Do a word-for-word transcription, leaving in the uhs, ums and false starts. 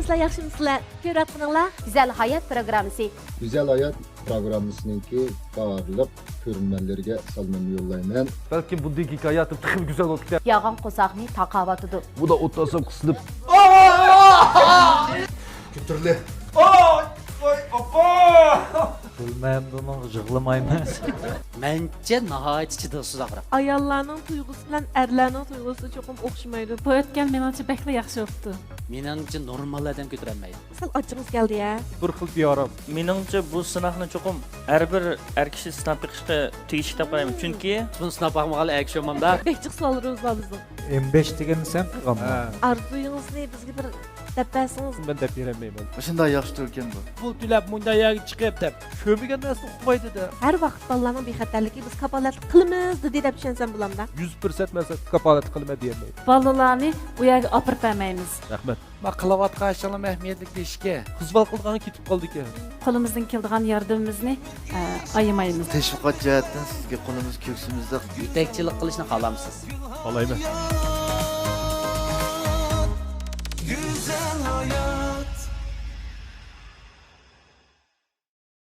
سىلەر ياخشىمۇسىلەر؟ كۆرۈۋاتقىنىڭلار گۈزەل ھايات پروگراممىسى. گۈزەل ھايات پروگراممىسىنىڭكى بارلىق كۆرۈرمەنلىرىگە سالىمىمنى يوللايمەن. بەلكىم بۇندىن كېيىنكى ھاياتىم تېخىمۇ گۈزەل بولۇپ كېتەر. ياغان قورساقنى تاقاۋاتىدۇ. بۇدا ئوتتۇرسام قىسىلىپ. كۆتۈرلە. ئاي، ۋاي، ئاپا! كۈلمەيمەن بۇنىڭغا، يىغلىمايمەن. مەنچە ناھايىتى چىدىغۇسىز ئاغرىق. ئاياللارنىڭ تۇيغۇسى بىلەن ئەرلەرنىڭ تۇيغۇسى چوقۇم ئوخشىمايدۇ. بۇ ئۆتكەل مېنىڭچە بەكلا ياخشى بوپتۇ. مېنىڭچە نورمال ئادەم كۆتۈرەلمەيدۇ. سەل ئاچچىقىڭىز كەلدى-يە. بىر خىل بىئارام. مېنىڭچە بۇ سىناقنى چوقۇم ھەر بىر ئەر كىشى سىناپ بېقىشقا تېگىشلىك دەپ قارايمەن. چۈنكى بۇنى سىناپ باقمىغانلار ئەر كىشى بولمامدا. بەك جىق سوئاللىرىمىز بار بىزنىڭ. ئېم بەش دېگەننى سەن قىلغانما؟ ھە. ئارزۇيىڭىزنى بىزگە بىر دەپ بەرسىڭىز. مەن دەپ بېرەلمەيمەن. مۇشۇنداق ياخشى تۇركەن بۇ. پۇل تۆلەپ مۇنداق يەرگە چىقىپ دەپ. كۆرمىگەن نەرسىنى ئۇقمايدۇ-دە. ھەر ۋاقىت بالىلارنىڭ بىخەتەرلىكى بىز كاپالەتلىك قىلىمىز دېدى دەپ چۈشەنسەم بولامدا؟ يۈز پىرسەنت مەن سىزگە كاپالەتلىك قىلىمەن دېيەلمەيمەن. بالىلارنى ئۇ يەرگە ئاپىرىپ بەرمەيمىز. رەھمەت. ما قىلىۋاتقان ئىشىڭلارمۇ ئەھمىيەتلىك دېيىشكە. قىز بالا قىلىدىغان كېتىپ قالدىكەن. قولىمىزدىن كېلىدىغان ياردىمىمىزنى، ئە، ئايىمايمىز. تەشۋىقات جەھەتتىن سىزگە قولىمىز كۆكسىمىزدە. يېتەكچىلىك قىلىشنى خالامسىز؟ خالايمەن.